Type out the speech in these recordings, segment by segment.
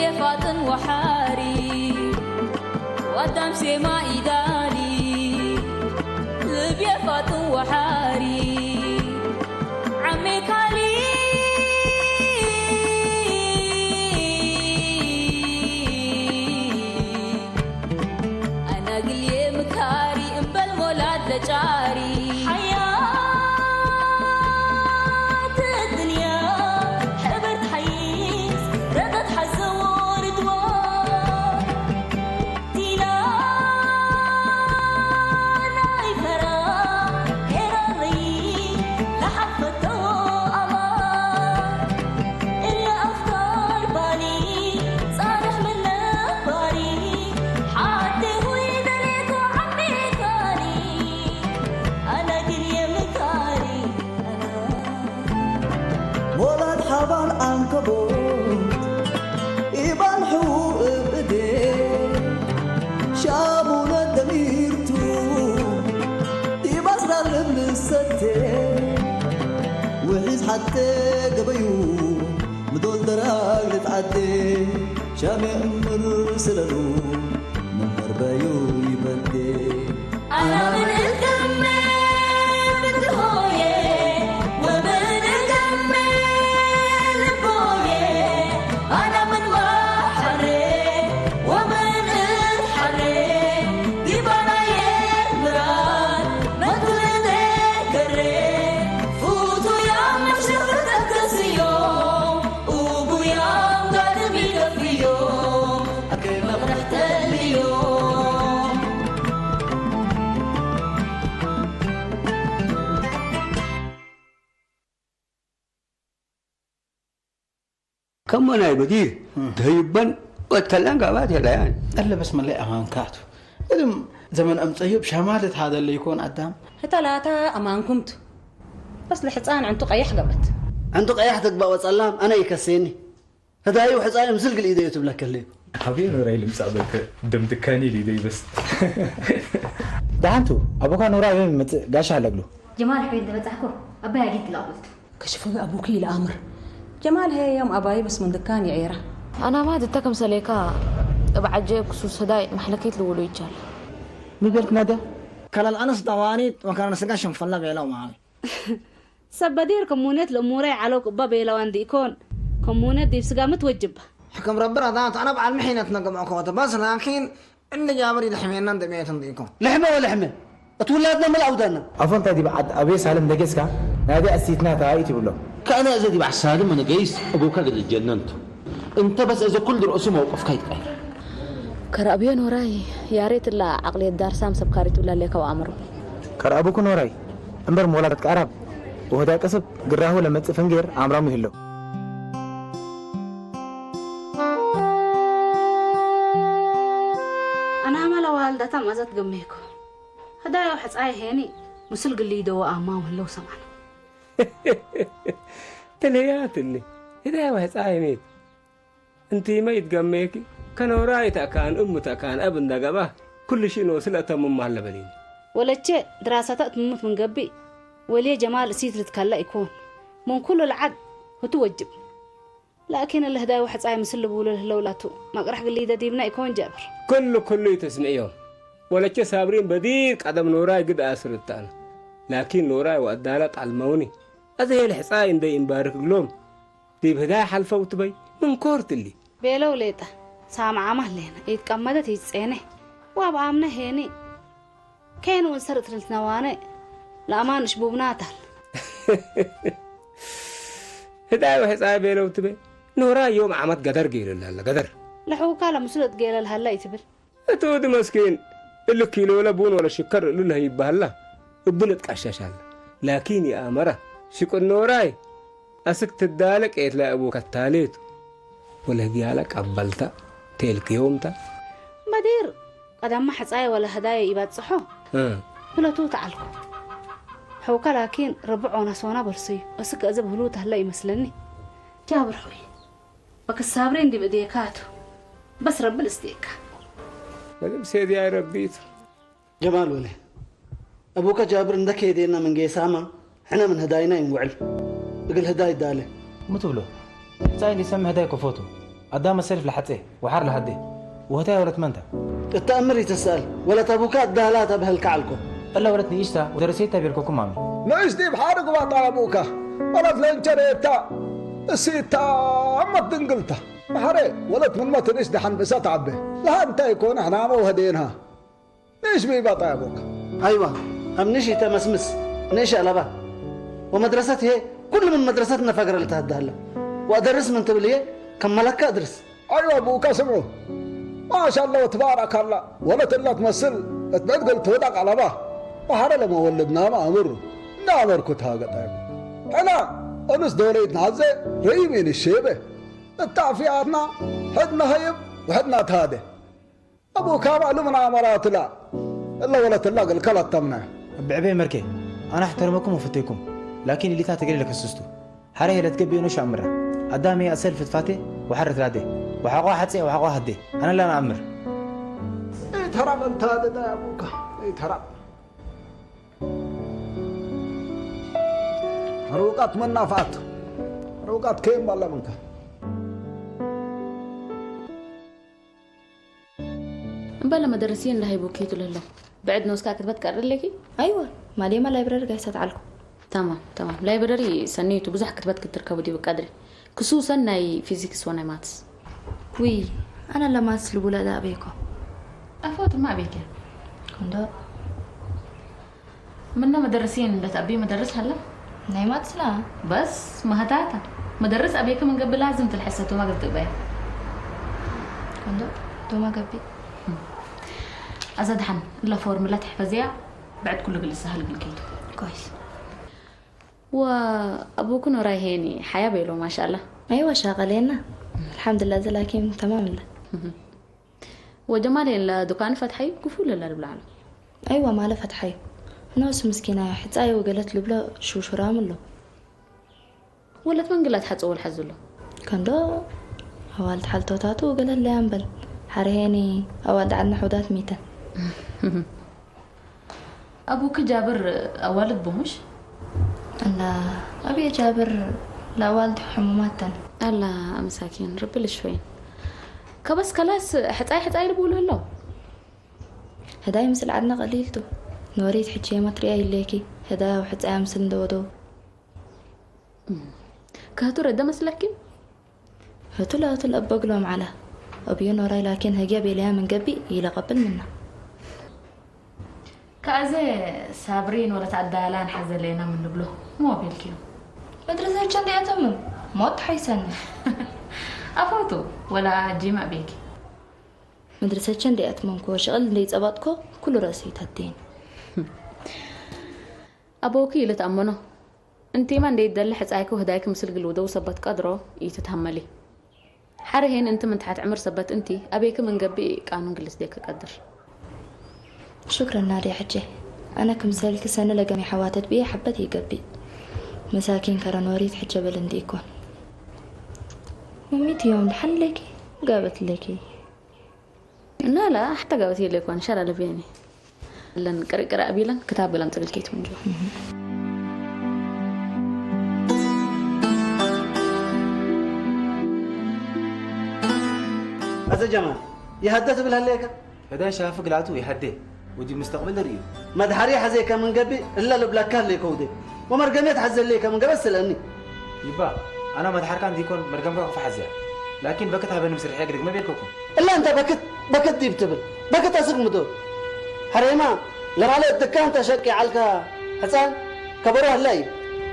የፋጥን ወሓሪ ወዳም ሴማ ኢዳሊ ልብ የፋጥን ወሓሪ ዓሜካሊ ኣናግልየ ምካሪ እምበል ሞላድ ለጫሪ ሓያት ዱንያ ሕብርት ሓይስ ረቐት ሓዘዎ ርድዋ ዲና ናይ ፈራ ኤራሪ ለሓፈተዎ ኣባ እለ ኣፍካር ባኒ ጻርሕ ምን ነባሪ ሓቴ ሆይ ደሌኮ ዓሚካኒ ኣነ ግን የምካሪ ኣነ ሞላድ ሓባል ዓንከቦት ኢባን ሕዉ እብ እዴ ሻሙነ ደሚርቱ ዲባስ ራርብ ልሰቴ ውሒዝ ሓቴ ገበዩ ምዶል ደራግ ልትዓዴ ሻሜ እምር ስለሉ መመርበዩ ይበዴ ኣና ምን እቀመ ብትሆየ ወምን እቀመ ልቦየ ኣና ምን ማሓሬ ወምን እትሓሬ ዲባናየ ምራር መቱልነ ከሬ ፉቱያ መሸፈተከስዮ ኡጉያም ጋድም ይደፍዮ ኣከይ መቕርሕ ተልዮ ከሞ ናይ በዲር ተዩበን ወተላን ጋባት የለያን እለ በስ መለይ ኣማንካቱ እድም ዘመን ኣምፀዮብ ሻማደት ሃደለ ይኮን ኣዳም ህተላታ ኣማንኩምቱ በስ ለሕፃን ዕንቱ ቀያሕ ገበት ዕንቱ ቀያሕ ተግባእ ወፀላም ኣነ ይከሴኒ ህዳዩ ሕፃይ ምስል ግል ኢደዩ ትብለከለዩ ሓብዮ ኖራይ ልምፃእ በልከ ደምድካኒ ኢሉ ኢደይ በስ ደሓንቱ ኣቦካ ኖራ ኣበይ ምጽእ ጋሻ ኣለግሉ ጀማል ሕወይ እንተበጻሕኮ ኣባይ ኣጊት ትላቕብልቱ ከሽፉ ኣቡኪ ኢለ ኣምር ጀማል ሀየም ኣባይ በስ ምን ድካን ይዔራ ኣናማ ድተ ከምሰሌካ እብ ዓጀ ክሱስ ህዳይ ማሕለከይት ልውሉ ይቻል ምበልክ ናደ ከለል ኣነስ ደዋኒት ወከለል ስጋ ሽንፈላ ቤለው ማዊ ሰብ በዲር ከሙነት ለእሙራይ ዓለው ቅባ ቤለዋ እንዲኢኮን ከሙነት ዲብ ስጋ ምትወጅባ። ሕክም ረቢ ረዳት ኣነ በዓል ምሒነት ነግምዖ ከወተ በስ ላኪን እሊ ጃብር ይልሕሜና እንደ ቤት እንዲኢኮን። ልሕመ ወልሕመ እቲ ውላድና መል ኣውዳና። ኣፎ እንታይ ዲብ ዓድ ኣቤ ሳልም ደጌስካ ናዲ ኣስቲትና ተኣይት ይብሎ። ከእነ እዘ ዲብ ዓሳልም መነገይስ እቡካ ግድ ጀነንቱ እንተ በስ እዘ ኩል ድርኦሱ መውቀፍካ ይትቀይር። ከረእብዮ ኖራይ ያሬት እላ ዓቅልየት ዳርሳም ሰብ ካሪት ብላ ሌካ ወኣምሮ። ከረእብኩ ኖራይ እምበር ሞላ ተትቃራብ ወህዳይ ቅስብ ግራሁ ለመጽእ ፍንጌር ኣምራሙ ይህለው። ኣናመላ ዋልዳታ ማዘት ገሜኮ ህዳዮ ሕጻይ ሄኒ ምስል ግልይ ደወ ኣማው ህለው ሰማን ተለያትኒ ህዳዮ ሕጻይ ሜት እንቲመ ይትገመየኪ ከኖራይ ተእካን እሙ ተእካን እብ እንደገባ ኩሉ ሺእ ኖስል እተምም ኣለበሊኒ። ወለቼ ድራሳታ እትምሙት ምን ገብእ ወልየ ጀማል እሲት ልትከላ ኢኮን ምን ኩሉ ለዓድ ህቱ ወጅብ ላኪን እለ ህዳይ ወሕጻይ ምስል ልብውሉ ልህለው ላቱ መቅረሕ ግልይ ደዲብና ኢኮን ጀብር። ክሉ ክሉ ይተስምዕዮም ወለቼ ሳብሪን በዲር ቀደም ኖራይ ግድ ኣስር እታነ ላኪን ኖራይ ወአዳላ ጣልመውኒ ኣዘ ሄል ሕጻይ እንደይ እምባርክ እግሎም ዲብ ህዳይ ሓልፈው ትበይ ምን ኮርት እሊ። ቤለው ሌጠ ሳምዓማ ህሌነ ኢትቀመደት ኢትጼነ ዋብ ኣምነ ሄኒ ኬን ወንሰር እትርልትነዋነ ለኣማን እሽቡብና ታል። ህዳይ ወሕጻይ ቤለው ትበ ኖራ ዮም ዓመት ገደር ገይረላለ ገደር። ለሕውካ ለምስሉ እትጌለልሃላ ኢትብል። እቱ እድ መስኪን እሊ ኪሎለ ቡን ወለ ሽከር እሉ ለህይበሀላ እቡ ንትቃሻሻለ ላኪን ይኣመረ ሽቅኖራይ አስክ ትዳለ ቄትለ እቡ ከታሌቱ ወለህግያለ ቀበልታ ቴልክዮምታ መዲር ቀዳማ ሕጻየ ወለ ህዳየ ኢባጽሖ እ። ብለቱ ተዓልኩ ሕውካ ላኪን ርብዕ ኦናሶና በልሱዩ እስክ እዝብ ህሉ ተህለ ይመስለኒ ጃብር ሆይ በክሳብሬ እንዲብ እዴካቱ በስ ረብል እስቴካ መደብ ሴድያይ ረቢቱ ጀማል ወለ፣ አቡከ ጃብር እንደ ከየዴና ምን ጌሳማ፣ ሕነ ምን ህዳይና ይንውዕል። እግል ህዳይ ዳለ። ሙ ትብሎ? ሕጻይ እንዲ ሰም ህዳይ ከፎቱ። ኣዳመ ሰልፍ ለሐጼ ወሐር ለሀዴ ወህታይ ወለት መንታ? እተአምር ይትሰአል ወለት አቡካ እዳህላ ተብህልካ ዐልኮ። እላ ወለት ንኢሽታ ወደረሰይታ ቤልኮኩም ማሚ። ንእሽቲ ብሓር ግባጣ አቡካ ወለት ለእንቸሬታ እሲታ አመት ድንግልታ። ማሕረ ወለት ምንመ ትንሽ ደሐን ብእሰ ተዐቤ። ለሃ እንታይ ኮነ ሕናመ ወህዴንሃ። ንእሽ ብኢባጣ አቡካ። አይዋ አምንሽ ይተመስምስ ንእሽ አለባ። ወመድረሰት ይሄ ኩሉ ምን መድረሰት ነፈገረ ልተህዳለ። ወአደርስ ምን ትብል ይሄ ከመለካ እድርስ። አይዋ ቡካ ስምዑ ማሻላ ወትባረካላ ወለት እላ ትመስል እት ብዕድ ገልት ወዳቅ አለባ። ወሐረ ለመወልድና መአምሩ እንደ አመርኩት ሃገጣ ሕና እንስ ዶለይት ናዘ ረይም ኢንሼበ እታፊያትና ሕድና ሀይብ ወሕድና ታደ። አቡካ ማእሉም ናመራትላ እለ ወለትላ እግልከ ለተምነ። ብዕቤ መርኬ አነ አሕተርመኩም ወፍቴኩም ላኪን እሊታ ትግሬ ለከስስቱ ሐረ ሄለት ገቢ ኖሽ አምረ አዳሜ አሰል ፍትፋቴ ወሐረት ላዴ ወሐቋ ሐጼ ወሐቋ ሀዴ አነ ላና አምር። ተራበልታ ደዳ አቡካ ተራብ ሩቃት መናፋት ሩቃት ከየም ባላ ምንካ እምበለ መደረስየ እንዳሂቡ ኬቱ ለሎ ብዕድ ነውስካ ክትበት ቀርለኪ? ኣይወ ማሌማ ላይብረሪ ጋይሳት ዓልኩ። ተማም ተማም ላይብረሪ ሰነይቱ ብዙሕ ክትበት ክትርከቡ ዲቡ ቀድሪ ክሱሰን ናይ ፊዚክስ ወናይ ማትስ። ውይ ኣነ ለማትስ ልቡለ ዳ ኣበይኮ። ኣፎ ትማ ኣበይከ? ኮንዶ ምነ መደረሲን እንደት ኣቢ መደረስ ሃለ ናይ ማትስና በስ ማህታታ መደረስ ኣቤከ ምን ገብ ላዝም ትልሐሰ ቶማ ገብ ትቅበያ ኮንዶ ቶማ ገቢ ኣዛ ድሓን እላ ፎርምላ ትሕፈዝያ ብዕድ ኩሉ ግልስ ሃልግል ከይቱ ኮይስ ወ ኣቡኩ ኖራይ ሄኒ ሓያ በይሎ ማሻላ ኣይዋ ሻቀሌና الحمد لله زلاكيم تمام لا ወጀማል የለ ዱካን ፈትሐዩ ክፉል የለ ልብላዕሎ። ኣይዋ ማለ ፈትሐዩ። ኖስ ምስኪና ሕፃይ ወገለት ልብሎ ሽውሽራም ኣሎ። ወለት መንግላት ሓፀወል ሓዝሎ። ከንዶ ኣዋልድ ሓልቶታቱ ገለለያ እምበል ሓረሄኒ ኣዋልድ ዓድና ሕውዳት ሚተን። أبوك جابر أوالد بومش؟ لا أبي جابر لا والد حموماتن. الله مساكين ربي لشوين. كبس كلاس حتاي حتاي لبولو هلو. هداي مثل عدنا قليلتو. نوريت حجي ما تري أي ليكي هدا وحتاي مثل دودو. كهتو رد مسلكين؟ ህቱል ኣቱል እበግሎም ዓላ። እብዩ ኖራይ ላኪን ህግየ ቤለያ ምን ገቢእ ኢለቀብል ምና። ከኣዘ ሳብሪን ወለት ኣዳላን ሓዘለየና ምን ንብሎ ሞቤልኪዮ። መድረሰቸ እንዲያተምም ሞት ሓይሰኒ። ኣፈቱ ወላ ጂማ ቤኪ። መድረሰቸ እንዲያትመምኮ ሽቕል እንደይጸባጥኮ ኩሉ ረእሲ ይታቴን። ኣቦኪ ኢለ ተኣመኖ። እንቲማ እንዴ ይደሊ ሕጻይኪ ውህዳይኪ ምስል ግልውደው ሰበት ቀድሮ ኢትትሀመሊ። ሐረ ሄን እንቲ ምን ተሐት ዕምር ሰበት እንቲ አቤኪ ምን ገብእ ቃኑን ግልስ ዴከ ቀድር። ሹክረን ናድያ ሕቼ። አነ ክምሰልኪ ሰኒ ለገሚ ሐዋተት ብየ ሐበት ኢገብእ። መሳኪን ከረን ወሪት ሕቼ በል እንዲ ኢኮን። ሙሚት ዮም ደሐን ለኪ ጋበት ለኪ። لا لا حتى قالت لي كون شرى لبياني لن قري قرا بيلن كتاب قلم تقل كيت من جوا هذا جمال يهدى تقول هليك هدا شاف قلاتو يهدي ودي مستقبل ريو مدحري حزيك من قبي إلا لبلاك كان ليك ودي ومرقميت حزل ليك من قبل سلني ይባ ኣና መድሓርካ እንዲኮን መርገምካ ክፍሓዝያ ላኪን በክት ሃበኒ ምስ ርሕየ ግድግመ ቤልከኩም እላ እንተ በክት በክት ዲብ ትብል በክት ኣስግ ምዶ ሓሬማ ለማለ እድካ እንተ ሸቂ ዓልካ ሕፃን ከበሮ ህላ እዩ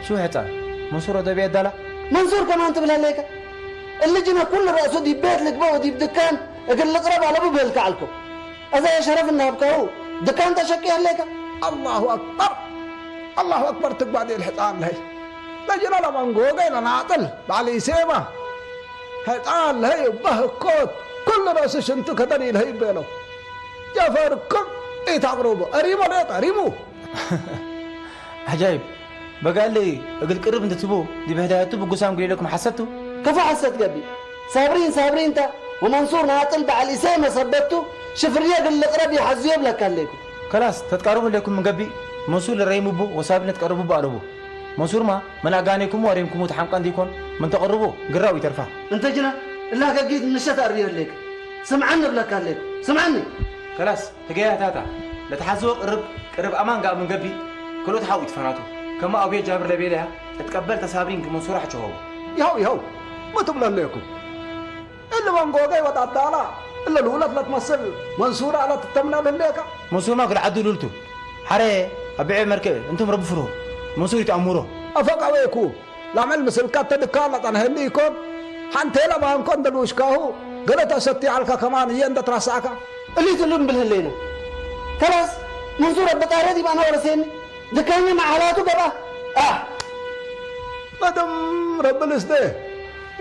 ሽው ሕፃን መንሱር ወደብ የዳላ መንሱር ከማን ትብል ኣለይካ እልጅነ ኩሉ ረእሱ ዲብ ቤት ልግበ ወዲብ ድካን እግል ልቅረብ ኣለቡ ብህልካ ዓልኮ እዛ የሸረፍ እናሃብካሁ ድካን ተሸቂ ኣለይካ ኣላሁ ኣክበር ኣላሁ ኣክበር ትግባእ ዲል ሕፃን ለሀይ ለጅነ ለመንጎገ ለናጥል በዓል ኢሴማ ሕፃን ለሀይ እባ ህኮት ኩሉ ረእሱ ሽንቱ ከደን ኢልሀይ ቤሎ ጀፈርኩም ኢታቅርቡ እሪሞ ሌጥ እሪሙ ዓጃይብ በጋለይ እግል ቅርብ እንትትቡ ዲብ ህዳየቱ ብጉሳም ግሌለኩም ሓሰቱ ከፋ ሓሰት ገቢ ሳብሪን ሳብሪንታ ወመንሱር ናጥል በዓል ኢሰይ መሰበቱ ሽፍርየ እግል ልቅረብ ይሓዝዮ ብለካ ኣለይኩ ከላስ ተትቃርቡ ኣለይኩም ምን ገቢ መንሱር ልረይምቡ ወሳብሪን ተትቀርቡቡ ኣለቡ መንሱርማ ምን ኣጋኔኩሙ ኣሬምኩሙ ተሓምቃ እንዲኮን ምን ተቅርቡ ግራው ይተርፋ እንተ ጅና እላ ገጊት ንሸት ኣርእዮ ኣለይክ። ስምዓኒ እብለካ ኣለይክ። ስምዓኒ። ከላስ፣ ትገያ ታታ። ለተሓዝወ ቅርብ፣ ቅርብ ኣማን ጋር ምን ገቢ፣ ክሎት ሓው ይትፈናቱ። ከማ ኣቡየ ጃብር ለቤለያ፣ እትቀበል ተሳብሪን ክመንሱራ ሕቸሆቡ። ይኸው፣ ይኸው። ምን ትብሎ ኣለይኩም? እሊ መንጎገይ ወጣዳላ፣ እለ ልውለት ለትመስል መንሱራ ለትተምነል ህሌካ። መንሱርማ ግል ዓዱ ሉልቱ። ሓረ፣ ኣቢዐ መርከ፣ እንቱም ረቢ ፍርሁ። መንሱር ይትኣምሮ። ኣፈቃወይኩ። ላመል ምስልካ ተድካ ለጠንሀኒ ይኮን? ሓንቴ ለማንኮ እንደ ልውሽካሁ ገለ ተሰቲ ዓልካ ከማን እየ እንደ ትራሳዕካ። እሊት ሉን ብልህለይነ። ከላስ፣ መንሱር ኣበጣረት ይባና ወረሴኒ። ድካኛ መዓላቱ ገባ። ኣህ! መደም ረብል እስደ።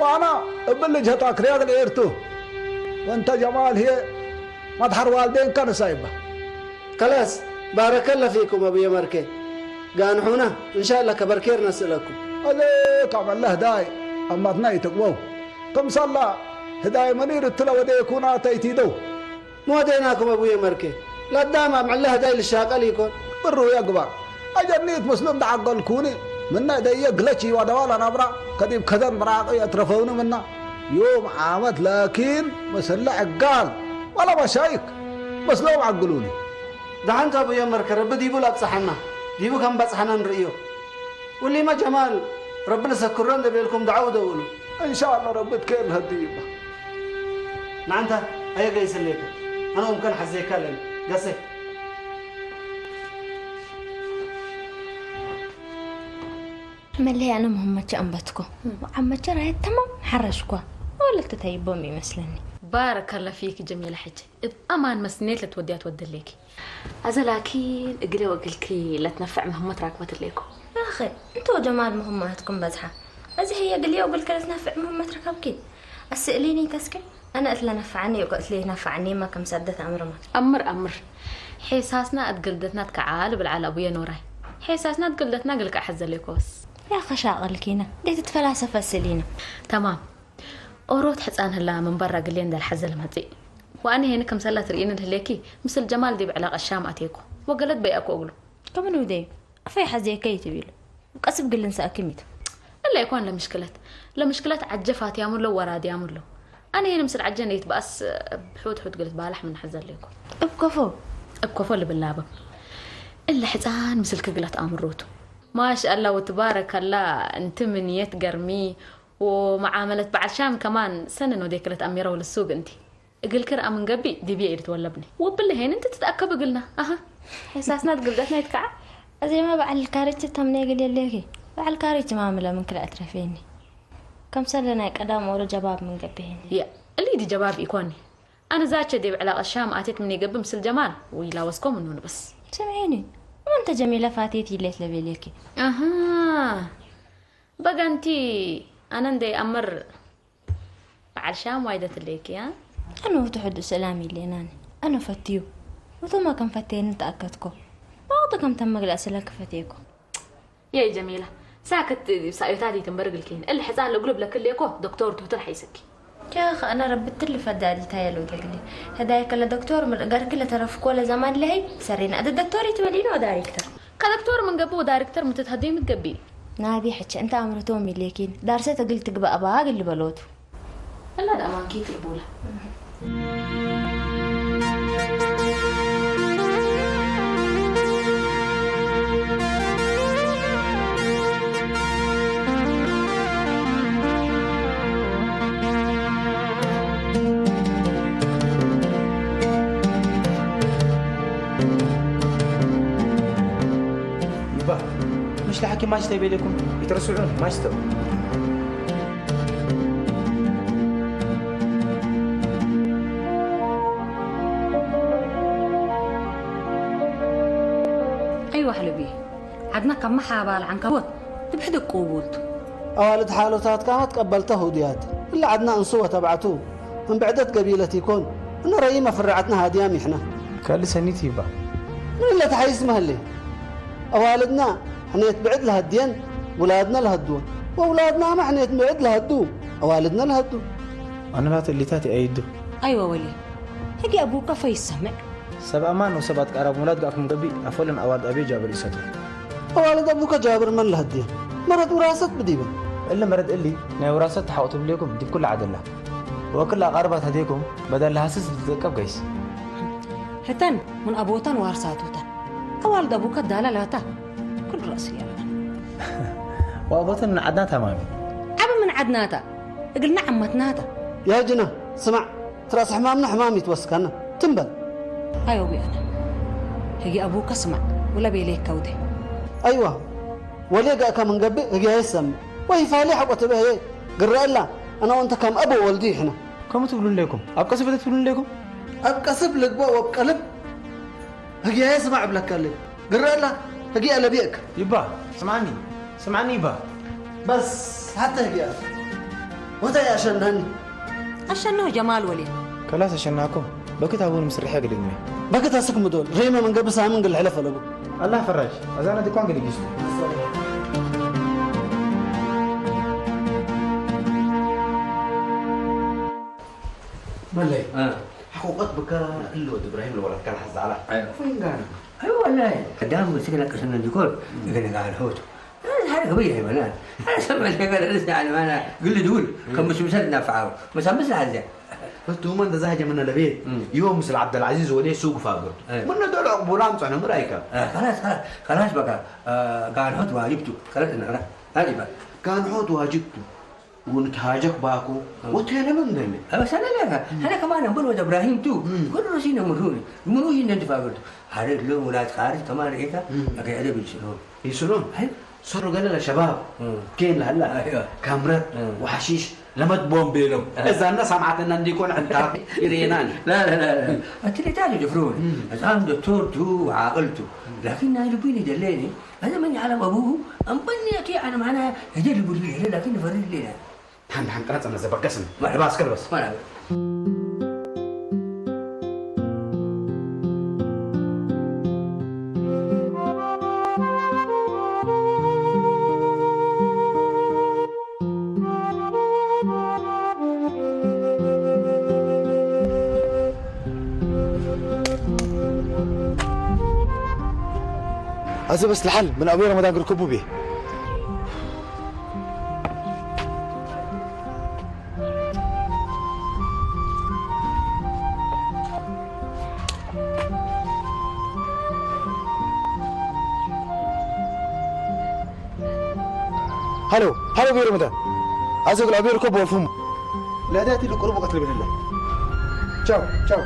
ዋና እብል ልጅ ሀጣ ክሪያግ ልኤርቱ። ወንተ ጀማል ህየ መድሐር ዋልዴን ከነሳይባ። ከላስ፣ ባረከላ ፊኩም ኣቡየ መርኬ። ጋንሑና፣ እንሻላ ከበርኬር ነስእለኩም። ኣዜ ካመለ ህዳይ፣ ኣማትና ይትቅበው። ከምሳላ ህዳይ መኒር እትለ ወዴኩና ተይቲደው። መወዴናኩም ኣቡየ መርኬ። ለዳም ኣብ ዕለ ህዳይ ልሻቀል ይኮን። ብሩ የግባር። ኣጀኒት ምስሉ እንዳዓገልኩኒ፣ ምነ ደየ ግለች ይዋደዋላ ናብራ፣ ከዲብ ከዘን ብራቂ የትረፈውኒ ምና። ዮም ዓመት ላኪን፣ መስለ ዕጋል፣ ዋላ መሻይክ፣ መስሎም ዓግሉኒ። ደሓን ካብ እዮም መርከ ረቢ ዲቡ ላብጽሓና፣ ዲቡ ከም ባጽሓና ንርእዮ። ውሊማ ጀማል፣ ረቢ ልሰክሮ እንደ ቤልኩም ደዓው ደውሉ። እንሻኣላ ረቢ ትከእል ህዲ ይባ። ንዓንታ፣ ኣየገይሰለይከ። ኣነ ኡምከን ሓዘይካ ኣለኒ። ገሰ። መለይ ኣነ መሀመቸ ኣንበትኮ። ዓመቸ ራየት ተማም ሓረሽኳ። ወለልቲ ተይቦም ይመስለኒ። ባረከላ ፊክ ጀሚላ ሕጂ። እብ ኣማን መስኔት ለትወድያ ትወደለይኪ። ኣዘ ላኪን እግሌ ወግልኪ ለትነፍዕ ምህመት ራክበት እሌኮ። ያኸ፣ እንቶ ጀማል ምህመትኩም በዝሓ። እዚ ህየ እግሌ ወግልኪ ለትነፍዕ ምህመት ረከብኪ። ኣስእሊኒ ተስኪ፣ ኣነ እት ለነፍዓኒ እኮ እት ለይነፍዓኒ ማ ከም ሰደት ኣምርማ። ኣምር፣ ኣምር። ሒሳስና እት ግልደትና ትከዓል ብልዓል ኣቡየ ኖራይ። ሒሳስና እት ግልደትና ግልቃ ሕዘሌኮስ። ያኸ ሻቕልኪና፣ ደይ ትትፈላሰፈ ኣስእሊና። ተማም። ኦሮት ሕጻን ህላ ምን በራ ግሌ እንደልሓዘ ልመጽእ። ወኣነ ሄን ክምሰላ ትርእይኒ ልህሌኪ፣ ምስል ጀማል ዲብ ዕላቀ ሻም ኣቴኩ። ወገለት በይኣኩ እግሉ። ከምን ውደዩ? ኣፈይ ሓዘየከ ይትቢሉ። ቀስብ ግልን ሰኣክም ይቱ። እለ ይኳን ለምሽክለት። ለምሽክለት ዓጀ ፋትያሙ ሎ ወራድያሙ ሎ። ኣነ ሄን ምስል ዓጀ ነይት በኣስ ብሑት ሑት ግልት ባላሕ ምን ሓዘ ኣለይኩ። እብ ከፎ? እብ ከፎ ልብላበ። እለ ሕጻን ምስል ክግለት ኣምሮቱ። ማሻኣላ ወትባረከላ፣ እንቲ ምንየት ገርሚ፣ ወመዓመለት በዓል ሻም ከማን ሰንን ወዴክለት ኣሚረው ልሱግ እንቲ። እግልክር ኣምን ገቢ ዲብየ ኢድ ትወለብኒ። ወብለ ሄን እንቲ ትትኣከብ እግልና። ኣሃ። ሕሳስናት ግልደትና ይትከዓ። ኣዜማ በዓል ካሪች ተምነ እግል የለኪ። በዓል ካሪች ማምለ ምን ክልኣ ትረፌኒ። ከምሰለ ናይ ቀዳም ወሮ ጀባብ ምን ገቢ ሄኒ። ያ፣ እሊ ዲ ጀባብ ኢኮኒ። ኣነ ዛቸ ዴብ ዕላቀ ሻም ኣቴት ምን ይገብም ስል ጀማል። ወይላ ወስኮ ምኑ ንበስ። ስምዒኒ። ወንተ ጀሚለ ፋቴት ይሌት ለቤሌኪ። ኣሃ። በጋንቲ ኣነ እንደ ኣምር በዓል ሻም ዋይደት ለኪ፣ ያ? ኣነ ውትሕዱ ሰላም ይሌናኒ። ኣነ ፈትዩ። ውቶማ ከም ፈቴኒ ተኣከትኮ። ብወቕቱ ከም ተመግለእ ስለ ክፈቴኮ። የይ ጀሚላ፣ ሳክት ሳዮታት ይትንበር ግልኪን። እል ሕፃን ለጉልብ ለክሌኮ ዶክተር ትሁትን ሓይሰኪ። ጀኸ ኣነ ረብትል ፈዳዲታ የለው ተግሊ። ህዳይ ከለ ዶክተር ምርእ ገርክ ለተረፍኮ ለዘማን ለህይ ሰሪና። እደ ዶክተር ይትበሊኖ ዳይሬክተር። ከዶክተር ምን ገቢ ወዳይሬክተር ምትትሀደይ ምትገቢ። ናቢ ሕቸ እንተ ኣምርቶም ይሌኪን። ዳርሰ ተግል ትግባእ ባግ ልበሎቱ። እላ ደኣ ማንኪ ትልቡላ። እባ፣ ምሽ ለሓኪም ማሽ ተቤለኩም፣ ይትረስዑን ማሽ ተው። ኣይዋ ሕልቢ፣ ዓድና ካብ መሓባል ዓንካቦት ትብሕድ ቅቡልቱ። ኣዋልድ ሓሎታት ካማ ትቀበልተ ህዱያት። እለ ዓድና እንሱ ወተባዕቱ እምብዕደት ገቢለት ይኮን። እነ ረይመ ፍርዓትና ሃድያም ይሕና። ካልእ ሰኒት ይባ። ምን እለ ተሓይስ መህሌ። ኣዋልድና ሕኔት ብዕድ ለሃድየን ውላድና ለሃድወን። ወውላድና ማ ሕኔት ብዕድ ለሃዱ ኣዋልድና ለሃዱ። ኣነላት እሊታት ይኣይዱ። ኣይወ ወሊ፣ ህጊ ኣቡከ ፈይሰምዕ። ሰብ ኣማን ወሰብ ኣትቃራብ ሙላድ ጋኩም ገቢ ኣፎለን ኣዋልድ ኣቤ ጃብር ይሰቱ። ኣዋልድ ኣቡከ ጃብር መን ለሃድየን? መረድ ውራሰት ብዲበን። እለ መረድ እሊ ናይ ውራሰት ተሓቑ ትብሌኩም ዲብ ኩሉ ዓደላ። ወክል ኣቓርባ ተዴኩም በደል ሃስስ ዝጥቀብ ገይስ። ህተን ምን ኣቦተን ዋርሳቱተን። ኣዋልድ ኣቡከ ዳላ ላታ። ኩሉ ራእሲ ያለን። ወኣቦተን ምን ዓድና ተማሚ። ዓብ ምን ዓድናታ። እግልና ዓመትናታ። يا جنى، اسمع، ترى حمامنا حمام يتوسكنا. ትም በል። ኣይ ኦቢኣና። ህጊ ኣቡከ ስማዕ። ወላ ቤሌ ከውዴ። ኣይዋ። ወሌ ጋእካ መንገብእ ህግያየ ሰምዕ። ወይ ፋሊ ሓቆ ትበህየ ግረአላ። ኣና ወንተ ካም ኣቦ ወልዲ ይሕነ። ከምኡ ትብሉ እንዴኩም? ኣብ ቀስብ ትብሉ እንዴኩም? ኣብ ቀስብ ልግባእ ወብ ቀልብ ህግያየ ስማዕ እብለካ ኣለ። ግረአላ ህግያ ለቢእክ። ይባ፣ ስምዓኒ፣ ስምዓኒ ይባ። በስ፣ ሓተ ህግያ። ወታይ ኣሸናኒ? ኣሸንሁ ጀማል ወልየ። ከላስ ኣሸናኮ፣ በክት ኣቡን ምስርሐ ግልግሜ። በክት ኣስክ ምዶል፣ ሬመ መንገብ ሳምን ግል ሕለፍ ኣለቡ። ኣላህ ፈራጅ፣ ኣዛና ድኳን ግልጊስቱ። መለይ፣ እ። ሓቆቀት ብካ እሎ ወዲ እብራሂም ለወላትካ ለሓዝ ዛዕላ። ኣዮ። ፈይን ጋና። ኣዮ፣ ወላሂ፣ ቀዳም ስግነ ቅስነ እንዲኮን፣ እግነ ጋር ሆቱ። هذا هذا قبيح يا بنات. أنا سمعت قال لسه على ما أنا قل لي دول. كم مش مسد نفعه. بس هم بس هذا. فالتومان ده زهجة من الأبيت. مم. يوم مثل عبد العزيز وليه سوق فاقر. أيوة. من دول عقبولام صحنا مرايكا. آه، خلاص، خلاص، خلاص بقى. آه، كان حط واجبته. خلاص، أنا، أنا، هذه بقى. كان حط واجبته. ونتهاجك باكو. آه. وتينا من دمي. آه، بس أنا لا، أنا كمان أقول ود إبراهيم تو. مم. كل روسينا مروني. مروني إن أنت فاقرته. هذا اللون ولاد خارج كمان إيه ده؟ مم. أكيد أدب يسلون. يسلون؟ هاي. صاروا قال لنا شباب. مم. كين لهلا؟ أيوة. كامرات. مم. وحشيش. لما تبون بينهم. آه. إذا الناس سمعت إن عندي يكون عندها يرينان. لا، لا، لا، لا. أنت اللي تاجي جفرون. مم. الآن دكتور تو وعاقلته. لكن نايل بيني دليني. أنا من يعلم أبوه، أم بني أكي أنا معنا يجرب لي، لكن نفرد لنا. حن، حن قرأت أنا زبقسم. مرحبا، عسكر بس. مرحبا. أزي بس لحل من أبي رمضان قال كبوبي. هلو، هلو بيرو مدى. أزيك الأبير كوب والفم. لا داتي لقرب وقت اللي بهلا. تشاو، تشاو.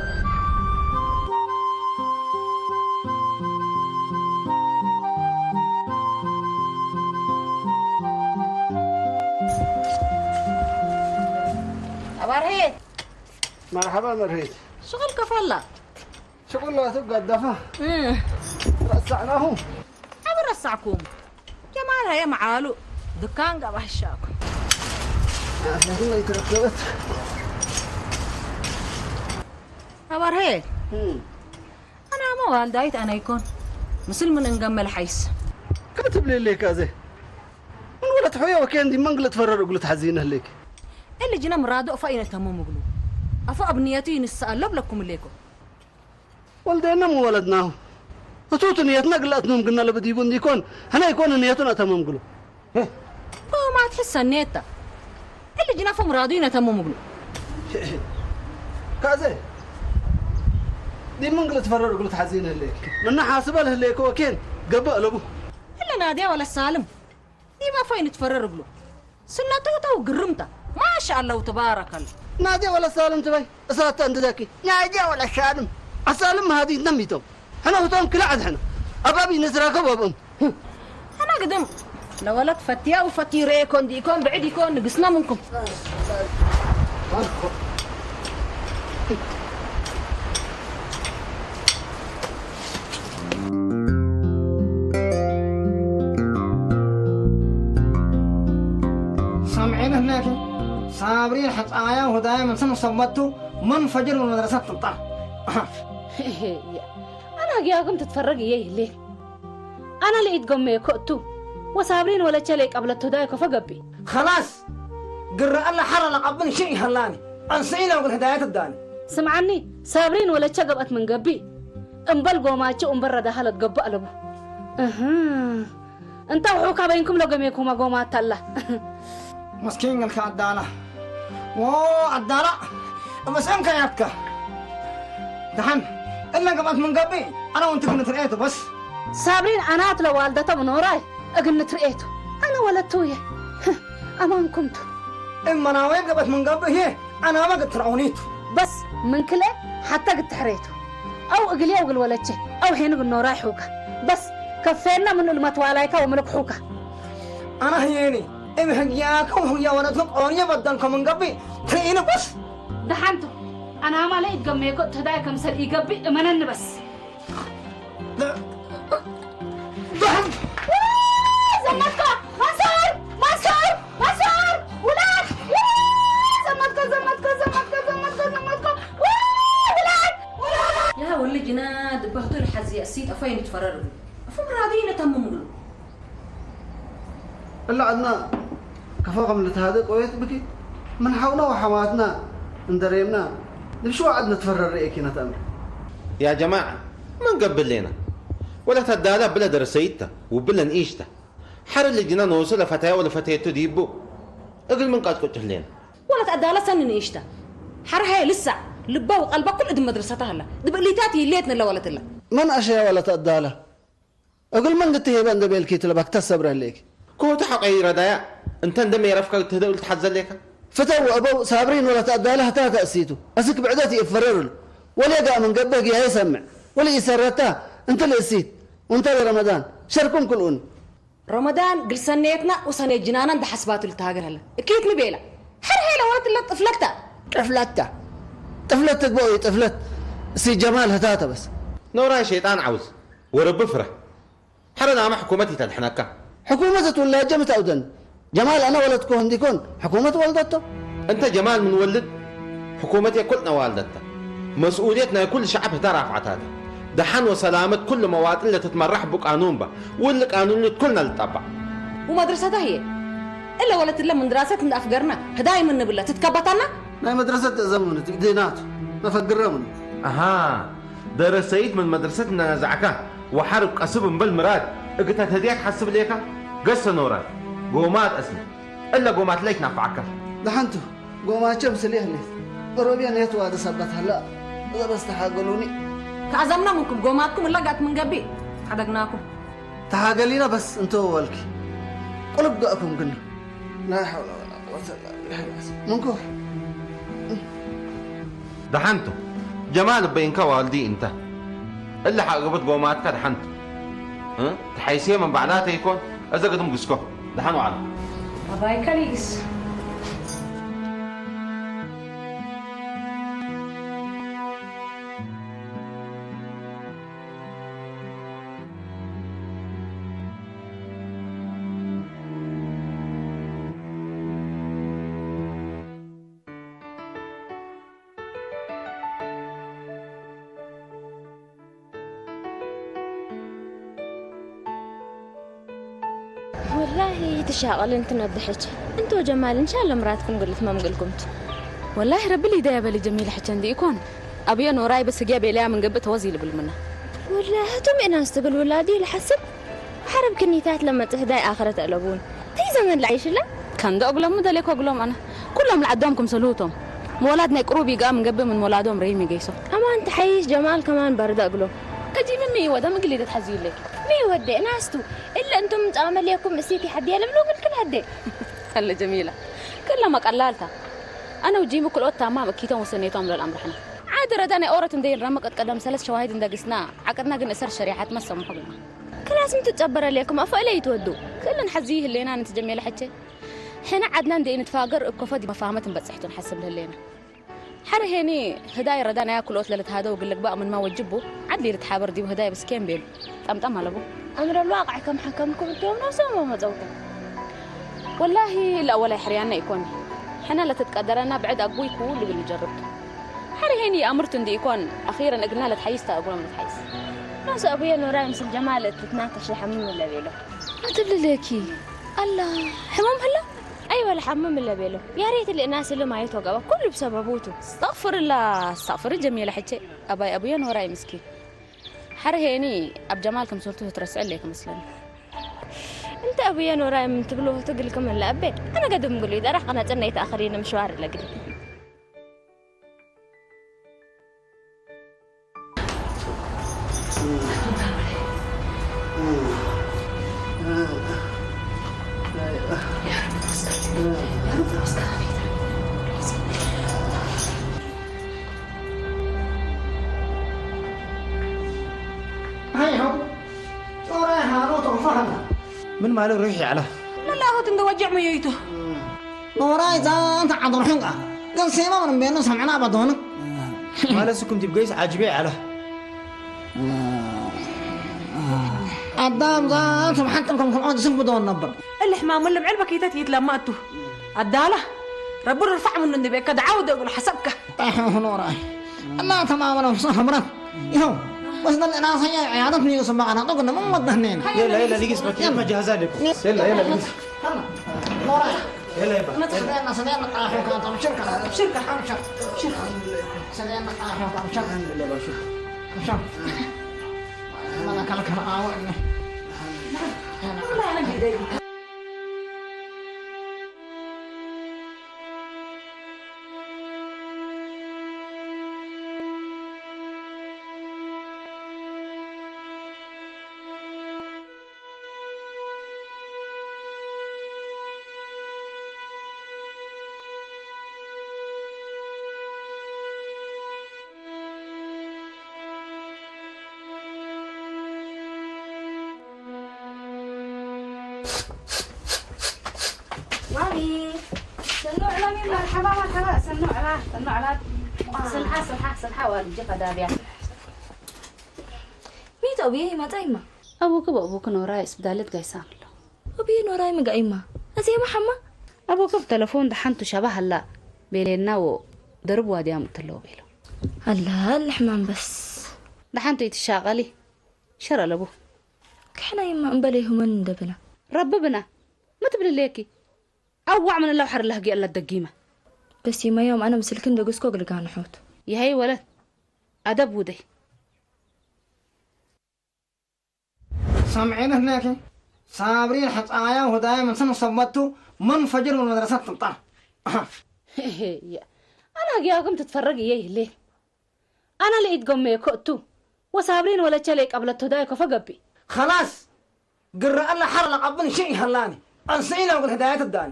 أبارهيت. مرحبا مرهيت. شغل كفلا. شغل لا تبقى الدفا. إيه. رسعناهم. أبو رسعكم. جمال هي معالو. دكان قبح الشاكو. أهلا الله يتركبت. أبارهيت. هم. ኣነ ኣመ ዋልዳይት ኣነ ኣይኮን። ምስል ምን እንገመል ሓይስ። ከትብሊ ሌክ ኣዘ። ምን ወለት ሖዮ ወኬ እንዲ መንግለ ትፈረር እግሉ ተሓዚነ ህሌክ። እሊ ጅነ ምራዶ እፋ ኢነ ተመም እግሉ። ኣፎ ኣብ ንየቱ ይንስእ ኣሎ ብለኩም ሌኮ። ወልደና ምን ወለድናሁ። እቱት ንየትና ግላትኖም ግና ለበዲቡ እንዲኮን፣ ሕና ይኮን ንየቱን ኣተመም እግሉ። እ። ኮማት ሕሰኔታ። እሊ ጅናፎ ምራዱ ይነተሙ ምግሉ። ካዘ። ዲምን ግለ ትፈረር እግሉ ተሓዚነ ህሌክ። ምና ሓስበ ለህሌክ ወኬን ገብእ ኣለቡ። እለ ናድያ ወለ ሳልም። ዲማ ፎይ ንትፈረር እግሉ። ስነተውተው ግርምታ። ማሻ ኣላሁ ተባረከላ። ናድያ ወለ ሳልም ትበይ። እሳተ እንድዘኪ። ናድያ ወለ ሳልም። ኣሳልም ሃዲ ነሚቶም። ሕነ ውቶም ክላዕ ዝሕነ። ኣባቢ ንዝራከብ ኣብኦም። ኣና ግድም ለወለት ፈትያ ወፈትዩ ረኤ ኮን ዲኢኮን ብዕድ ኢኮን ንግስና ምንኩም። ሰምዒ ንህነቲ ሳብሪን ሕፃያ ሁዳይ ምን ስም ሰበቱ ምን ፈጅር ምን መድረሰት ትምጣ። ኣና ጊያኩም ትትፈረግ እየ ይህሌ። ኣና ለኢትጎመየ ኮእቱ ወሳብሪን ወለቸ ለይቀብለት ህዳይ ኮፈ ገብእ። خلاص ግረአለ ሐረ ለቀብን ሽእ ይሀላኒ። አንስኢነ ወግል ህዳየት እዳኒ። ስምዓኒ ሳብሪን ወለቸ ገብአት ምን ገብእ። እምበል ጎማቸ እምበል ረዳሃ ለትገብእ ኣለቡ። እህ። እንታ ውሑካ በይንኩም ለገሜኩማ ጎማት ኣላ። መስኪን ገልካ ኣዳላ። ዎ ኣዳላ። እመሰንካ ያትካ። ደሓን፣ እላ ገባት መንጋቢ፣ ኣና ወንቲ ክንትርኤቱ በስ። ሳብሪን ኣና ትለዋልደቶም ኖራይ፣ እግን ንትርኤቱ። ኣና ወለቱ እየ። ኣማንኩምቱ። እመናወይ ገባት መንጋቢ እየ፣ ኣና በግ ትርአውኒቱ። በስ፣ ምንክለ ሓታ ግትሕሬቱ። ኣው እግል ያው እግል ወለቼ፣ ኣው ሄኑ ግን ኖራይ ሑካ። በስ፣ ከፌና ምኑ ልመትዋላይካ ወምልክ ሑካ። ኣና ህየኒ፣ እም ህግያከ ወህግያ ወለቱ ቆርየ በደልከ መንጋቢ፣ ትርኢኑ በስ። ደሓንቱ፣ ኣና ማለ ይትገመየኮ ትህዳይ ከምሰል ይገብእ እመነኒ በስ። ደሓን። ዘመድካ፣ መንሱር፣ መንሱር፣ መንሱር፣ ውላድ፣ ውላድ፣ ዘመድካ፣ ዘመድካ፣ ዘመድካ፣ ዘመድካ፣ ዘመድካ፣ ውላድ፣ ውላድ፣ ውላድ። يا ولد جناد بهتول حزي السيد أفين تفرر. أفهم راضي نتمم له. እላ ዓድና ከፋ ከም ልትሃደ ቆየት ብኪ ምን ሓውና ወሓማትና እንደሬምና ንብሽዋ ዓድ ንትፈረር ርእኪ ነተእምር። يا جماعة، من قبل لنا؟ ولا تدالا بلا درسيتا وبلا نئيشتا. حر اللي جنا نوصل لفتاة ولا فتاة ديبو. أقل من قد قلت لنا. ولا تدالا سن نئيشتا. حر هاي لسه. لبا وقلبا كل إدم مدرستها هلا. دب اللي تاتي اللي يتنلا ولا تلا. من أشياء ولا تدالا؟ እግል መንግቲ ሄበ እንደ ቤልኪ ትለባክ ተሰብረ ህሌኪ። ኮቱ ሐቀይ ረዳያ፣ እንተ እንደ ሜረፍካ ትህደው ልትሐዘ ሌካ። ፍተው እበው ሳብሪን ወለት ኣዳለ ህታ ተእሲቱ። እስክ ብዕደት ይእፈረርሉ። ወሌጋ ምን ገብህ ግያ ይሰምዕ። ወሊ ይሰረታ እንት ልእሲት። ወንተ ለረመዳን ሸርኩም ክልኡኒ። ረመዳን ግልሰኔትና ወሰኔ ጅናና እንደ ሐስባቱ ልታገር ሀለ። እኪት ንቤላ። ሐር ሄለ ወለት ለጥፍለታ። ጥፍለታ። ጥፍለት ትግበኡ ጥፍለት። እሲ ጀማል ህታተ በስ። ኖራይ ሸይጣን ዓውዝ። ወረቢ ፍረ። ሐረ ናመ ሕኩመት ይተድሕነካ። ሕኩመት እትውላጀ ምትኣውደን። ጀማል ኣነ ወለድኮ እንዲኮን ሕኩመት ወልደቶ። እንተ ጀማል ምን ወልድ ሕኩመት የኩል ነዋልደታ። መስኡልየት ናይ ኩል ሸዓብ ህታ ራፍዓታታ። ደሓን ወሰላመት ኩል መዋጥን ለትትመራሕ ብቃኑን ባ። ውል ቃኑን ልትኩልና ልጣባዕ። ومدرستها هي. إلا ولت إلا من دراسة من أفقرنا. هداي من نبلة. تتكبتنا؟ ናይ መድረሰት ተእዘም ምንት ብድህናቱ ነፈግረ ምንት። ኣሃ፣ ደረሰይት ምን መድረሰት እናነዛዕካ ወሓርብ ቀስብ እምበል ምራድ እግታ ተድያ ትሓስብ ሌካ? ገሰ ኖራት ጎማት ኣስነ እለ ጎማት ለይት ናፍዓካ። ደሓንቱ ጎማቸ ምስል የህሌት ሮብያ ነየት ዋደ ሰባት ሀላ እዛ በስ ተሓገሉኒ። ተኣዘምና ምንኩም ጎማትኩም እለ ጋት ምን ገቢ ሓደግናኩም። ተሓገሊና በስ እንተ ወልኪ ቁልብ ገእኩም ግን لا حول ولا قوة إلا بالله. منكو. ደሓንቱ ጀማል እበይንካ ዋልዲ እንተ እለ ሓቅብት ጎማትካ ደሓንቱ። እ? ተሓይስየ ምን ባዕላተ ይኮን? እዘ ግድም ግስኮ። ደሓን ዋዕላ። ኣባይ ከሊግስ። ወላሂ ትሻቐልን ትነድሕች። እንቶ ጀማል፣ እንሻላ ምራትኩም ግልት መምግልኩምት። ወላሂ ረቢ ሊደያ በሊ ጀሚል ሕቸ እንዲ ኢኮን። ኣብዮ ኖራይ በስግያ ቤልያ ምንገብእ ተወዝ ይልብል ምና። ወላሂ እቶም እናስ ትብል ውላዲ ልሓስብ። ሓረብ ክንይታት ለመጽህ ዳይ ኣኽረት ኣለቡን። ተይ ዘመን ልዓይሽላ? ከንዶ እግሎም ምደሌኮ እግሎም ኣነ። ኩሎም ልዓዶም ክምሰልሁቶም። መወላድ ናይ ቅሩብ ይግኣ ምንገብእ ምን መወላዶም ረይም ይገይሶ። ኣማን ተሓይሽ ጀማል ከማን በርደ እግሎም። ከጂብም ይወደ ምግሊ ደትሓዝዩለይ። ሚ ወደ ናስቱ። እለ እንቱም ጻመልየኩም እስቲ ሓዲያ ለብሎ ግልክል ሃደ። ከለ ጀሚላ። ከለ መቀላልታ። ኣነ ውጂም ክልኦት ታማም እኪቶም ወሰኔቶም ለልኣምርሕና። ዓዲ ረዳ ናይ ኦረት እንደ ይንረመቀት ቀደም ሰለስ ሸዋሂድ እንደ ግስና፣ ዓቅድና ግን እሰር ሸሪሓት መሰምሑ ግና። ክላስ ምትጸበረ ለኩም ኣፎ ኢለ ይትወዱ። ክልን ሐዚ ህሌና ንትጀሜለ ሕቼ። ሕነ ዓድና እንደ ንትፋገር እኮ ፈዲ መፋህመት እንበጽሕቱ ንሓስብ ለህሌና። ሐረ ሄኒ ህዳይ ረዳ ናይ ክልኦት ለልትሃደው ግልግባእ ምንማ ወጅቡ፣ ዓድሊ ልትሓበር ዲብ ህዳይ ብስኬም ቤሉ። ጠምጠም ኣለቡ። ኣምረ ልዋቃዕ ከም ሓከምኩም እቶም ነብሶም መጸውታ። ወላሂ ለኣወላይ ሕርያና ይኮኒ። ሕነ ለትትቀደረና ብዕድ ኣጉይ ኩሉ ግን ንጀርብቱ። ሐረ ሄኒ ኣምርቱ እንዲ ኢኮን ኣኺረን እግልና ለትሓይስ ታ እግሮም ለትሓይስ። ናሱ ኣቡየ ኖራይ ምስል ጀማል እትትና ተሸሐምም ለቤሎ። ኣትብልለኪ ኣላ ሕማም ሀላ? ኣይወ ለሓምም ለቤሎ። ያሬት ልእናስ ልማየት ወገባ ኩሉ ብሰበቡቱ። استغفر الله، استغفر ጀሚለ ሕቼ። ኣባይ ኣቡየ ኖራይ ምስኪን። ሐረ ሄኒ ኣብ ጀማል ክምሰልቱ ትረስዕ ለይ ክመስለኒ። እንተ ኣቡየ ኖራይ ምን ትብሎ ትግልክም ለኣቤ። ኣነ ገድም ግሉ ይደረኽ ቀነጽነይት ኣኸሪነ ምሽዋር ለግል። ምን ማለት ሩሕ ይዓላ? መላእኽት እንደ ወጀዕ መዮይቶ። ኖራይ ዛንታ ዓደርሑን ቃ። ግን ሴማ ምን ቤኑ ሰምዕና በዶኑ። ማለት ስኩም ቲብ ገይስ ዓጅቤ ይዓላ። ኣዳም ዛንታ ብሓንጥም ከም ከምዖን ዝስም ብዶን ነበር። እልሕ ማሙን ልምዕል በከይተት ይትለማቱ። ኣዳላ ረቡ ርፋዕ ምኑ እንደ ቤከ ደዓው ደጉል ሓሰብካ። ጣሕ ኖራይ። እና ተማመነ ፍሳ ኸምረት። ይኸው። በስ ደን እና ሰኛ ያደት ነው ስማ አና ጠጉ ነው መመጣ ነው። يلا يلا لقيس بكي ما جاهزة لكم. يلا يلا لقيس. ኖራይ። يلا يبا. ما تخدعنا سنين نقاحو كان طب شركة. شركة. شركة. سنين نقاحو كان شركة. الحمد لله بشر. شركة. ما لك لك أنا أعوان. والله أنا قدي. ዋቢ ሰኖ ዕላሚ መርሓባ መርሓባ ሰኖ ዕላ ሰኖ ዕላ ስልሓ ስልሓ ስልሓ ዋልጂ ከዳብያ ሚት ኦብየ ይመጣ ይማ ኣቡክ በእቡክ ኖራይ ስብዳለት ጋይሳም ኣሎ ኦብየ ኖራይ ምጋ ይማ እዚየ መሓማ ኣቡክ ብተለፎን ደሓንቱ ሸባ ሃላ ቤሌና ወ ደርብ ዋድያም እትለዎ ቤሎ ኣላ ልሕማም በስ ደሓንቱ ይትሻቐሊ ሸረ ኣለቡ ክሕና ይማ እምበለ ይሁመን እንደብና ረብብና ምትብልለየኪ ኣዋዕ ምን ላው ሓርላህ ጊ ኣላ ደጊመ በስ ይማ ዮም ኣነ ምስልክን ደግስኮ ግልጋ ንሖት ይሃይ ወለት ኣደብ ውደይ ሰምዒን ህነኪ ሳብሪን ሕፃያ ሁዳይ ምን ስን ሰበቱ ምን ፈጅር ምን መድረሰት ትምጣ ኣና ጊያኩም ትትፈረግ እየ ይህሌ ኣና ለኢት ጎመ ኮእቱ ወሳብሪን ወለቸ ለይቀብለት ሁዳይ ኮፈ ገቢ خلاص ግረአለ ሓር ለቐብን ሽእ ይሃላኒ ኣንስኢና ወግል ህዳየት እዳኒ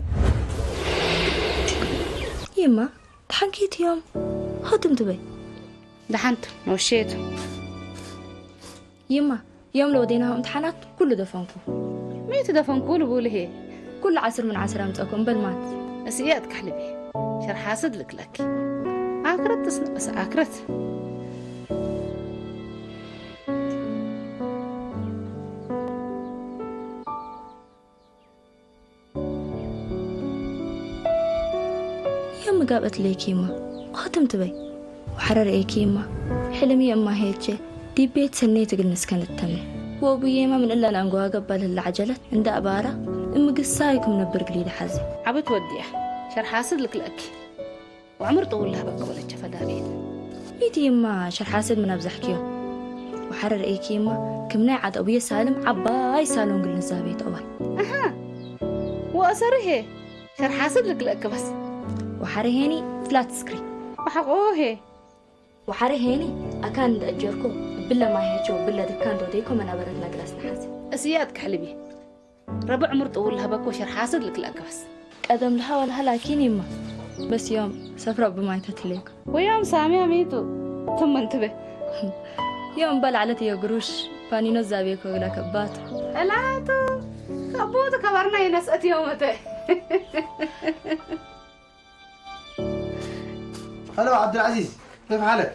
ይማ ድሓንኪ ትዮም ሆትም ትበይ ደሓንቱ ወሸየቱ ይማ ዮም ለወዴናሁ እምትሓናት ኩሉ ደፈንኩ መይቱ ደፈንኩ ልቡልሄ ኩሉ ዓስር ምን ዓስር ኣምፀኩ እምበል ማት እስእያ እትካሕልቢ ሸርሓስድ ልክለኪ ኣክረት ትስንቅስ ኣክረት የምጋብ እትለይኪማ ኦትም ትበይ ወሐረ ርእይኪማ ሕልሚ የማሄቼ ዲቤት ሰኔ ትግል ንስከን እተመ ወቡዬማ ምን እለን አንጓገብ ባልህላ ዐጀለት እንዳ እባራ እምግሳይ ክም ነብር ግሊለ ሐዘ ዓብት ወዲያ ሸርሓስድ ልክልአኪ ወዕምር ጥውል ለህበኪ ወለቸ ፈዳሪት። ሚቲ ይማ ሸርሓስድ ምን ኣብዛሕክዮ ወሓረ ርእይኪ ይማ ክም ናይ ዓጠቡየ ሳልም ዓባይ ሳሎን ግልንዛቤ ተእዋይ። ኣሃ ወእሰሪ ሄ ሸርሓስድ ልክልእኪ በስ። ወሓረ ሄኒ ትላት ስክሪ። ወሓቆ ሄ። ወሓረ ሄኒ ኣካን እንደ እጀርኮ ብለ ማሄቾ ብለ ድካን ዶዴኮ መናበረት ነግረስ ነሓስ። እስያት ክሕልቢ። ረብዕ ዕምር ጥውል ለሀበኮ ሸር ሓስድ ልክልአከ በስ። ቀደም ለሃ ወልሃ ላኪን ይማ በስ ዮም ሰፍራ ብማይ ተትሌኮ። ወያም ሳሚያ ሚቱ ትም እንትበ። ዮም በላዕለት የግሩሽ ፓኒኖ ዛቤኮ ግላ ከባቱ። እላቱ ከቦቱ ከበርና ይነስአት ዮም እተ። هلا عبد العزيز، كيف حالك؟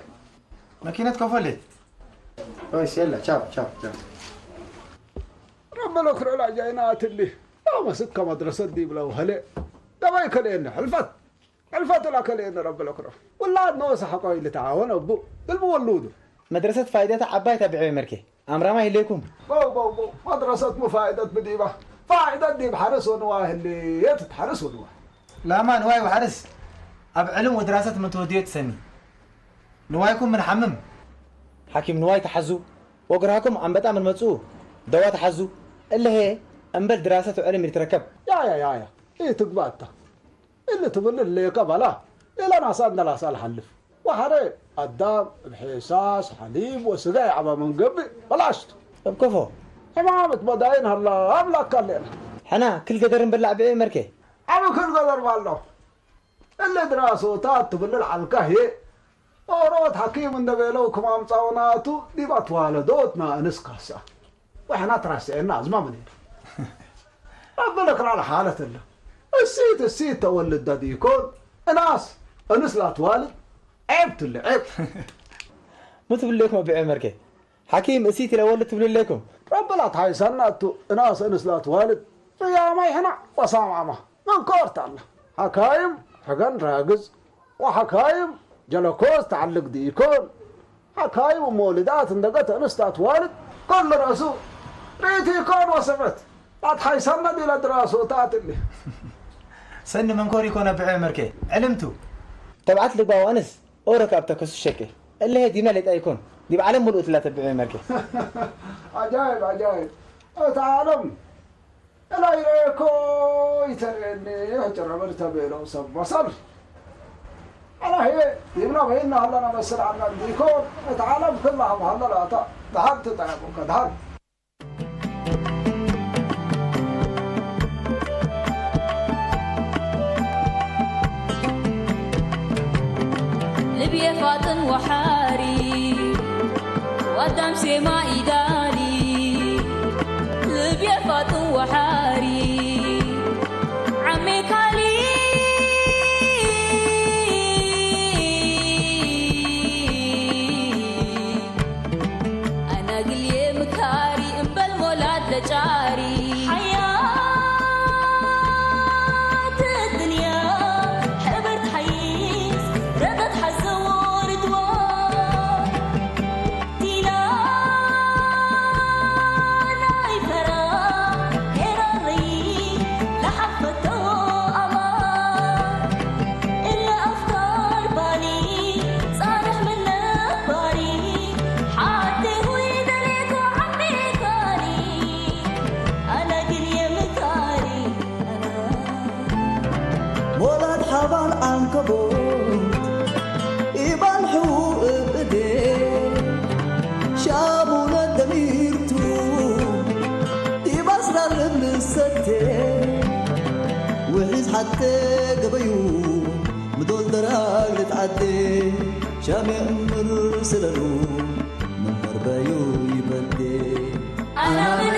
ماكينة كوفلي. كويس، يلا، تشاو، تشاو، تشاو. ربنا لك رلا جاينا تلي. لا مسك مدرسة دي بلا وهلي. دواي كلين حلفت. حلفت لا كلين رب الأكرم. والله نو سحقوا اللي تعاون أبو. بالبولودو. مدرسة فائدة عباية تبعي مركي. ኣምራማይ ህሌኩም። በው በው በው መድረሰት ሙፋይደት ብዲባ ፋይደት ዲብ ሓርስ ወንዋይ ህልየት ሓርስ ወንዋይ። ላማ ንዋይ ወሓርስ ኣብ ዕልም ወድራሰት ምን ተወድዮ ትሰኒ። ንዋይኩም ምን ሓምም ሓኪም ንዋይ ተሓዙ ወግራኩም ኣንበጣ ምን መጽኡ ደዋ ተሓዙ እለሄ እምበል ድራሰት ወዕልም ይትረከብ። ያያ ያያ ኢትግባታ እሊ ትብል እለየካ ባላ ሌላ ናሳ እንደላሳ ልሓልፍ ወሓረ ኣዳም እብ ሔሳስ ሓሊብ ወስጋ ይዓባ መንገብእ በላሽቱ። እብ ከፎ። ሕማም እት መዳይን ሃላ ኣምላካ ኣሌና። ሕና ክል ገደርን በላዕ ብዕ መርኬ። ኣብ ክል ገደር ባሎ። እለ ድራሶታት ትብልል ዓልካ ህየ ኦሮት ሓኪም እንደ ቤለው ክም ኣምጻውናቱ ዲብ ኣትዋለዶትና እንስ ካሳ ወሕና ትራስዐና ኣዝማምን ኢና። ኣበለ ክላል ሓለት እለ እሲት እሲት ተወልድ ዳዲኮን እናስ እንስ ላትዋልድ ዔብ ትለ ዔብ። ሙ ትብሌኩም ኣቢዐ መርኬ ሓኪም እሲት ኢለ ወልድ ትብልሌኩም። ረበላት ሓይሳና እቱ እናስ እንስ ላትዋልድ ጽያማ ይሕና ወሳማማ መንኮርት ኣለ። ሓካይም ሕገን ራግዝ ወሓካይም ጀለኮስ ተዓልግ ዲኢኮን። ሓካይም እሞ ልዳት እንደገ ተእንስታት ዋልድ ከሎ ረእሱ ርኢቲ ይኮን ወሰበት ኣትሓይሳና ዲላ ድራሶታት እሊ። ሰኒ መንኮር ይኮነ ብዐ መርኬ ዕልምቱ። ተብዓት ልግባ ዋንስ ኦረ ካብ ተከሱ ሸቄ እለሄ ዲመ ሌጣ ይኮን ዲብ ዓለም ሙሉእ ትላ ተብዐ መርኬ። ኣጃይብ ኣጃይብ እታ ዓለም እላ ይረኤኮ ይተርእየኒ ሕጭረብል ተብሎ ሰብ መሰል ኣላ ህየ ይብላ በይና ሃለና መስል ዓላ እንዲኮ እታ ዓለም ክላ ሃለላታ ድሃር ትጠየቁከ ድሃር ልብየ ፋጥን ወሓሪ ዋዳም ሴማ ኢዳሊ ልብየ ፋጥን ወሓሪ ዓሜ ካሊ ኣናግልየ ምካሪ እምበል ሞላት ለጫሪ ሓያት ድንያ ሕብር ትሓይስ ረቐት ሓዘዎ ርድዋ ዲና ናይ ፈራ ኤረሪ ለሓፈቶ ኣማ እለ ኣፍካር ባኒ ጻርሕ ምን ነባሪ ሓቴ ሆይ ደሌኮ ዓሜካኒ ኣነ ግን የምካሪ ኣነ ሞላድ ሓባል ዓንከቦት ኢባን ሕዉ እብ እዴ ሻሙነ ደሚርቱ ዲብ ኣስራር እብ ልሰቴ ውሒዝ ሓቴ ገበዩ ምዶል ደራግ ልትዓዴ ሻሜ እምር ስለሉ ምንበርበዩ ይበዴ ኣናብር